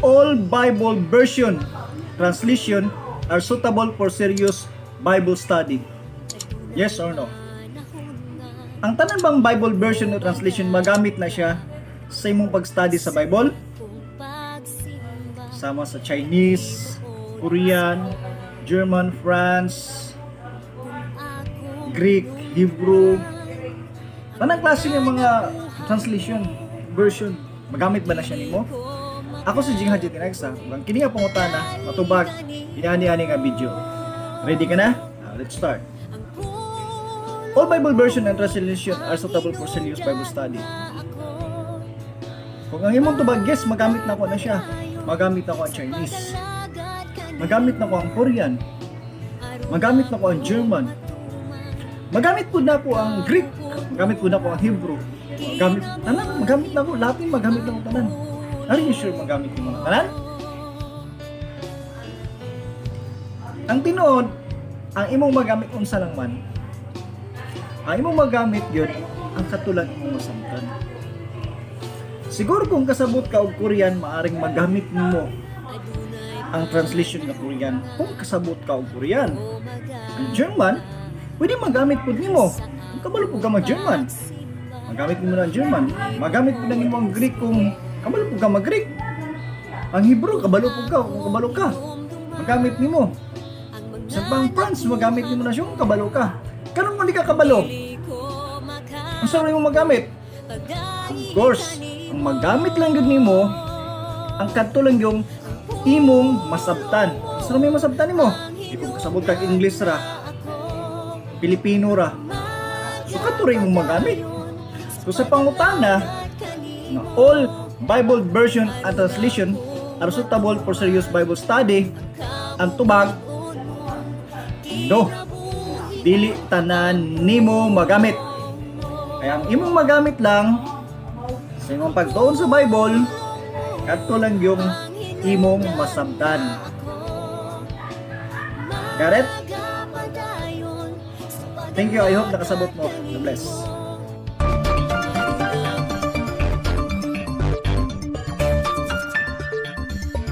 All Bible version translation are suitable for serious Bible study. Yes or no? Ang tanan bang Bible version o translation, magamit na siya sa imong pag-study sa Bible? Sama sa Chinese, Korean, German, France, Greek, Hebrew. Tanang klase ng mga translation, version, magamit ba na siya nimo? Ako si Jing Haji Tinagsa. Ang kini nga pangutana, matubag, inani-ani nga video. Ready ka na? Now, let's start. All Bible version and translation are suitable for serious Bible study. Kung ang imong tubag, yes, magamit nako na siya. Magamit nako ang Chinese. Magamit nako ang Korean. Magamit nako ang German. Magamit pud nako ang Greek. Magamit pud nako ang Hebrew. Magamit tanan, magamit nako Latin, magamit nako tanan. Are you sure magamit nimo na tanan? Ang tinuod, ang imong magamit unsa lang man. Ang imong magamit yun, ang kato lang imong masabtan. Siguro kung kasabot ka og Korean, maaring magamit nimo ang translation nga Korean kung kasabot ka og Korean. Ang German, pwede magamit pud nimo. Kung kabalo pud ka mag-German, magamit nimo na ang German. Magamit pud na nimo ang Greek kung kabalo pud ka mag-Greek. Ang Hebrew, kabalo pud ka kung kabalo ka. Magamit nimo. Sa pang France, magamit nimo na siya kung kabalo ka. Karon kung di ka kabalo, unsa rin mo magamit? Of course, ang magamit lang gyud nimo ang kadto lang yung imong masabtan. Unsa may masabtan nimo? Di kung kasabot kag English ra, Pilipino ra. So kadto ra imong magamit. So sa pangutana nga all Bible version and translation are suitable for serious Bible study, ang tubag, no. Dili tanan nimo magamit. Kaya ang imong magamit lang sa imong pagtuon sa Bible, kadto lang yung imong masabtan. Got it? Thank you. I hope nakasabot mo. God bless.